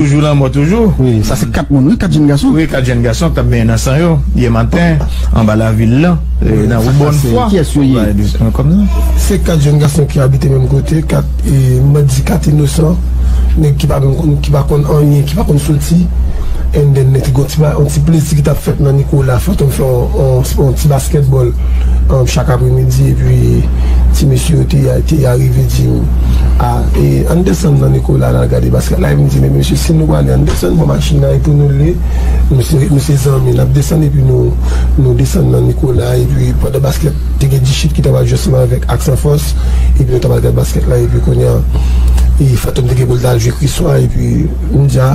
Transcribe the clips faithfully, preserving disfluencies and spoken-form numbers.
Toujou lanmò toujou. Wi, sa se kat moun, wi, kat jèn gason. Wi, kat jèn gason k t ap benyen nan san yo yè maten anba lavil lan, e, nan wout Bòn Fwa. Kiyès yo ye? Kòm nan. Se kat jèn gason ki abite menm kote, kat, e, m di kat inosan, nèg ki pa menm konn, ki pa konn anyen, ki pa konn soti. And then, nèg ki gon ti ba, yon ti plezi ki t ap fèt nan Nikola, Fantom fè yon, yon, yon ti baskètbòl, um, chak apremidi, epi ti mesye yo te, te arive di m, a, e, ann desann nan Nikola, n al gade baskèt la, epi m di, men mesye, si nou prale, ann desann, pran machin nan, e pou nou le, nou se, nou se zanmi, n ap desann, epi nou, nou desann nan Nikola, epi pandan baskèt, te gen G-Shit ki t ap jwe ansanm avèk Aksan Fòs, epi nou t ap al gade baskèt la, epi kounye a, e, Fantom te gen pou l t al jwe Kriswa, epi m di, a,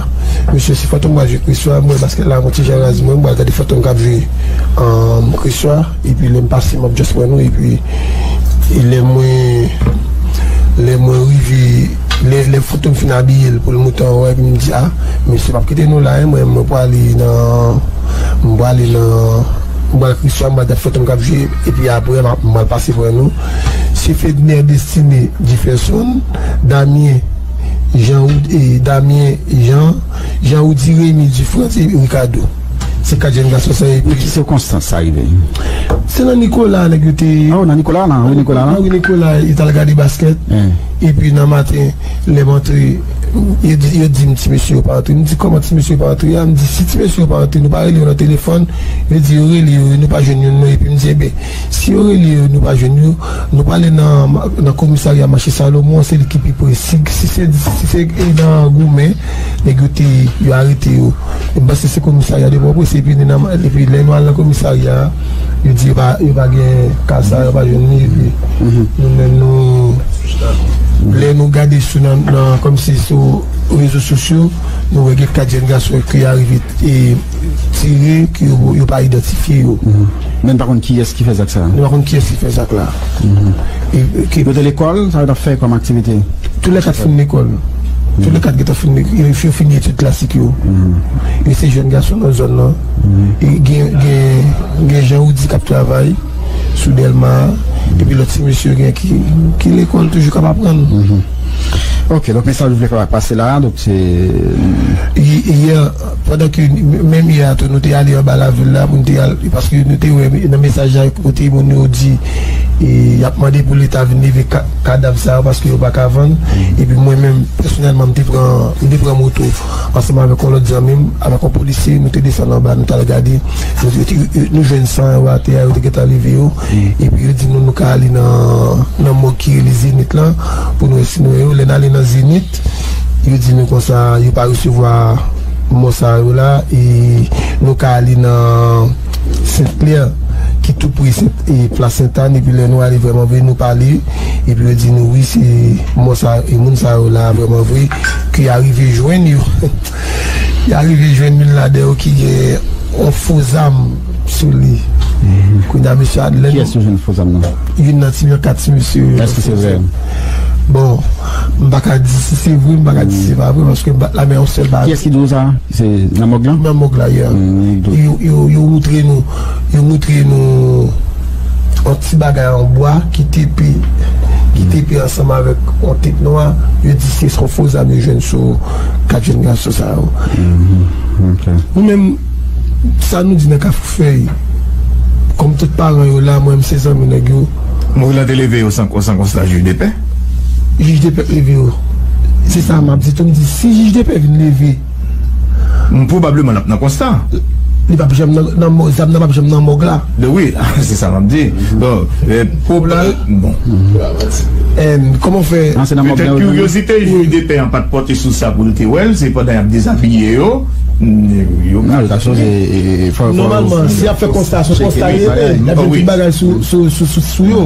mesye, si Fantom pral jwe Kriswa, mwen, baskèt la, yon ti jan razi, mwen, m pral gade Fantom k ap jwe, um, Kriswa, epi lè m pase, m ap just pran nou, epi, e lè mwen, lè mwen rive, lè, lè Fantom fin abiye l pou l moute anwo, epi m di, a, mesye, m ap kite nou la, e, mwen, mwen prale nan, m prale nan, m pral Kriswa, m pral gade Fantom k ap jwe, epi apre, m ap, m pral pase pran nou. Se Fedner Destiné, Jefferson, Damien, Jean Wood, e, Damien, Jean, Jean Woody, Remy, Dufrance, e Ricardo. Se kat jèn gason sa, epi. Nan ki sikonstans sa rive? Se nan Nikola, nèg yo te. Oh, nan Nikola, la, wi, Nikola, la. Wi, Nikola, yo t al gade baskèt. Epi nan maten, lè m antre, yo di, yo di m ti mesye yo pa antre. M di, kòman ti mesye yo pa antre a? M di, si ti mesye yo pa antre, nou pa rele yo nan telefòn. Yo di, yo rele yo, nou pa jwenn youn non. Epi m di, enben, si yo rele yo, nou pa jwenn yo, nou prale nan, nan komisarya mache Salomon, se li ki pi pre. Si, si se, si se, e, nan Goumen, nèg yo te, yo arete yo. M panse se komisarya de Pòtoprens, epi, epi lè nou al nan komisarya a, yo di yo pa, yo pa gen ka sa, yo pa jwenn li, epi nou menm nou, lè nou gade sou nan, nan, kòmsi sou rezo sosyo, nou wè gen kat jèn gason ki arive, e, tire, ke yo, yo pa idantifye yo. Men n pa konn kiyès ki fè zak sa. Nou pa konn kiyès ki fè zak la. E, e, ke yo te lekòl, sa yo t ap fè kòm aktivite? Toulèkat fin lekòl. Toulèkat gentan fin lekòl. Yo, yo fini etid klasik yo. E se jèn gason nan zòn nan. E gen, gen, gen Jean Woody k ap travay sou Dèlma. Epi lòt ti mesye gen ki, ki lekòl toujou k ap aprann. Ok, donk mesaj ou vle fè pase la, donk se... Yè, pandan ke, menm yè a tou, nou te ale anba lavil la pou nou te al, paske nou te wè nan mesaj la kote moun yo di, e, y ap mande pou Leta vin leve ka-, kadav sa yo paske yo pa ka vann. Epi mwen menm, pèsonèlman, m te pran, m te pran moto ansanm avèk yon lòt zanmi m, avèk yon polisye, nou te desann anba, nou t al gade, nou, nou, nou jwenn san yo atè a, yo te gentan leve yo. Epi yo di nou, nou ka ale nan, nan mòg ki rele Zenith lan, pou nou wè si nou wè yo. Lè n ale nan Zenith, yo di nou konsa, yo pa resevwa mò sa yo la, e nou ka ale nan Sent Klè, ki tou pre Sent, e Plas Sentàn, epi lè nou ale vrèman vre, nou pale, epi yo di nou, wi, se mò sa, e moun sa yo la, vrèman vre, ke y arive jwenn yo. Y arive jwenn youn ladan yo ki gen yon fo zam sou li. Kounye a, mesye Adlèn. Kiyès yo jwenn fo zam nan? Youn nan ti, nan kat ti mesye yo. Èske se vre? Bon, m pa ka di si se vre, m pa ka di si se pa vre, paske m pa t la, men yon sèl bagay. Kiyès ki di w sa? Se nan mòg lan? Nan mòg la, yeah. Yo, yo, yo moutre nou, yo moutre nou yon ti bagay an bwa ki tepe, ki tepe ansanm avèk yon tèt nwa. Yo di se yon fo zam yo jwenn sou kat jèn gason sa yo. Nou menm, sa nou di nan Kafou Fèy, kòm tout paran yo la, mwen menm se zanmi nèg yo. Mori lan te leve yo san, san konsta jij de pè? Jij de pè leve yo. Se sa m ap di tou, m di, si jij de pè vin leve, m pwobableman l ap nan konsta. Li p ap janm nan, nan mò-, zam nan p ap janm nan mòg la. De wi, se sa m ap di. Bon, e, pwob-, bon. Kòman fè? Petèt kiryozite jij de pè an pa t pòte sou sa pou l te wè l, se pandan y ap dezabiye yo, yo ka... Non, yo ta chonje, e, e, fò, fò... Nòmalman, si y ap fè konsta, se konsta li ye, y ap jwenn tout bagay sou, sou, sou, sou, sou yo.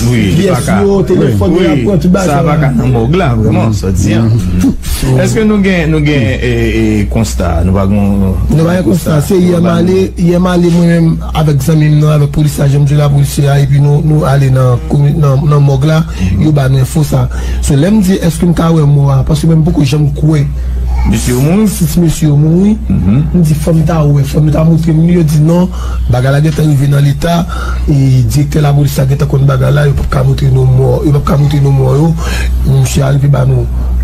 Pyès yo, telefòn yo, y ap pran tout bagay. Sa pa ka nan mòg la, vrèman, sa di an. Èske nou gen, nou gen, e, e, konsta? Nou pa gen, nou pa gen konsta. Se yè m ale, yè m ale mwen menm avèk zanmi m nan, avèk polisye a, jan m di w la, polisye a, epi nou, nou ale nan komi-, nan, nan mòg la, yo ba nou enfo sa. So, lè m di, èske m ka wè mò a? Paske mwen m poko janm kwè. Mesye yo mouri? Si ti mesye yo mouri, m di, fò m ta wè, fò m ta montre m li, yo di non, bagay la gentan rive nan leta, e direktè lapolis la gentan konn bagay la, yo p ap ka montre nou mò, yo p ap ka montre nou mò yo. Misye arive ba nou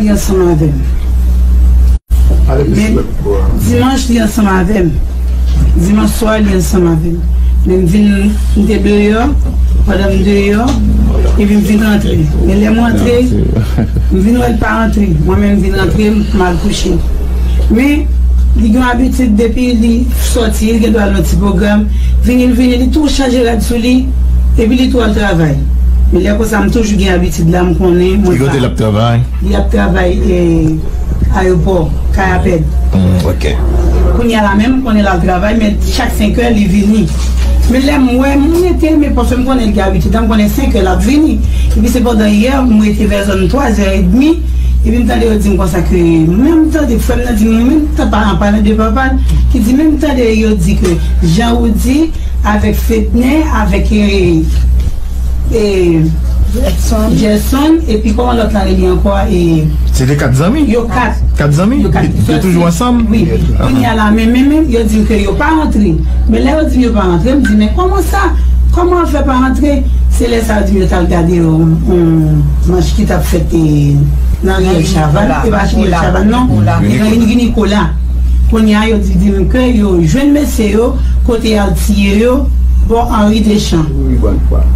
li ansanm avè m. Men dimanch, li ansanm avè m. Dimanch swa, li ansanm avè m. Men m vin, m te deyò, pandan m deyò, epi m vin rantre. Men lè m rantre, m vin wè l pa rantre. Mwen menm, m vin rantre, m al kouche. Men, li gen yon abitid, depi li sòti, li gen dwa al nan ti pwogram, vini, l vini, li tou chanje rad sou li, epi li tou al travay. Men lè konsa, m toujou gen abitid la, m konnen, mwen. Ki kote l ap travay? Li ap travay, eh, ayewopò, Kayapèd. Mm, ok. Kounye a la menm, m konnen l al travay, men chak senk è, li vini. Men lè m wè, m rete, men paske m konnen l gen abitid la, m konnen senk è l ap vini. Epi sepandan yè, m rete vè zòn twa zè edmi, epi m tande yo di m konsa ke, menm tande frè m nan di m, menm tan pa, an palan de papa l, ki di, menm tande yo di ke Jean Roudy avèk Fedner, avèk, eh, eh, Gerson. Gerson, epi kòman lòt la rele ankò, eh, Se te kat zanmi? Yo kat. Kat zanmi? Yo kat. Yo toujou ansanm? Wi. Kounye a la, men, men, men, yo di m ke yo pa rantre. Men lè yo di m yo pa rantre, m di, "Men kòman sa? Kòman yo fè pa rantre?" Se lè sa yo di m yo t al gade yon, yon manch ki t ap fèt, eh, nan riyèl Chavann. E pa riyèl Chavann, non. Nan Unikola. Kounye a, yo di, di m ke yo jwenn mesye yo kote y al tiye yo bò Henri Deschamps.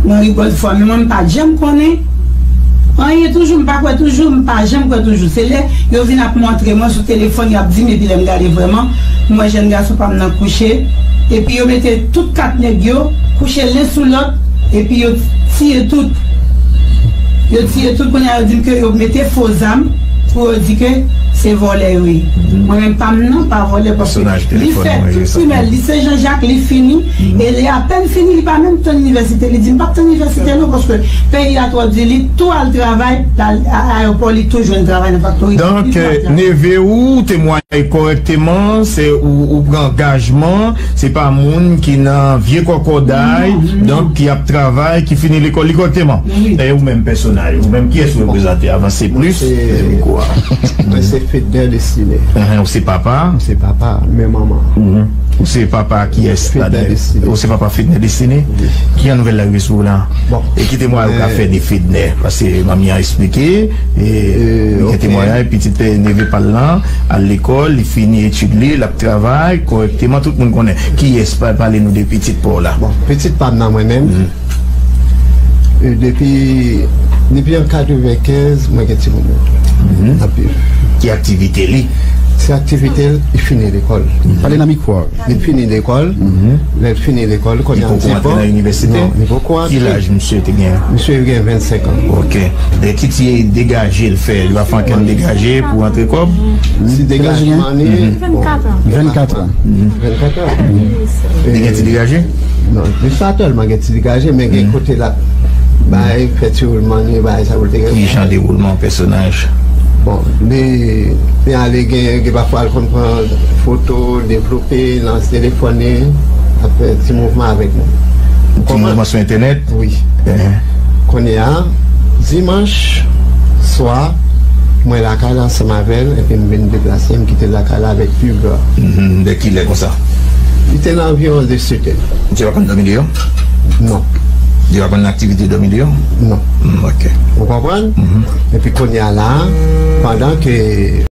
Nan ri Godefroid. Men mwen, m pa t janm konnen anyen toujou, m pa kwè toujou, m pa janm kwè toujou. Se lè yo vin ap montre mwen sou telefòn, y ap di m, epi lè m gade vrèman, m wè jèn gason pa m nan kouche, epi yo mete tout kat nèg yo kouche len sou lòt, epi yo tiye tout. Yo tiye tout, kounye a yo di m ke yo mete fo zam pou yo di ke se vòlè yo ye. Mwen menm pa m nan, pa vòlè, paske li fè tout primè, lise Jean Jacques, li fini, e li apèn fini, li pa menm tann inivèsite, li di m p ap tann inivèsite non, paske peyi a twò di, li tou al travay, la, a, ayewopò, li tou jwenn travay nan faktori. Donk, neve ou temwaye kòrèkteman, se ou, ou pran angajman, se pa moun ki nan vye kòkòday, donk ki ap travay, ki fini lekòl li kòrèkteman. E ou menm pèsonaj, ou menm kiyès ou reprezante? Avanse plis mikwo a. Mwen se Fedner Destiné. Ou se papa? M se papa, men manman. Ou se papa kiyès? Fedner Destiné. Ou se papa Fedner Destiné? Ki jan nouvèl la rive sou ou la? Bon. E ki temwayaj ou ka fè de Fedner? Paske manmi an eksplike, e li gen temwayaj, pitit, eh, neve pa l lan, al lekòl, li fini etid li, l ap travay kòrèkteman, tout moun konnen. Kiyès? Pa, pale nou de pitit pa w la. Bon, pitit pa m nan mwen menm. E depi, depi an katrevenkenz, mwen gen timoun yo. Anpil. Ki aktivite li? Se aktivite l, li fini lekòl. Pale nan mikwo a. Li fini lekòl. Lè l fini lekòl, kounye a li poko antre nan inivèsite? Non, li poko antre. Ki laj misye te gen? Misye gen vennsenk an. Ok. E ki ti degaje l fè? Li pa fè ankenn degaje pou rantre kòb? Ti degajman li, bon, vennkat an. Vennkat an. Li gen ti degaje? Non, li pa tèlman gen ti degaje, men gen kote l ap bay, fè ti woulman li, bay sa pou l te gen. Ki jan de woulman pèsonaj? Bon, li, li ale gen, gen pafwa l konn pran foto, devlope nan telefòn li, ap fè ti mouvman avèk nou. Ti mouvman sou entènèt? Wi. Kounye a, dimanch swa, mwen lakay la ansanm avè l, epi m vin deplase, m kite lakay la avèk Hugo. Mhm, de kilè konsa? Li te nan anviwon de sèt è. Misye pa konn dòmi deyò? Non. Li pa konn aktivite dòmi deyò? Non. Mm, ok. Ou konprann? Mhm. Epi kounye a la, pandan ke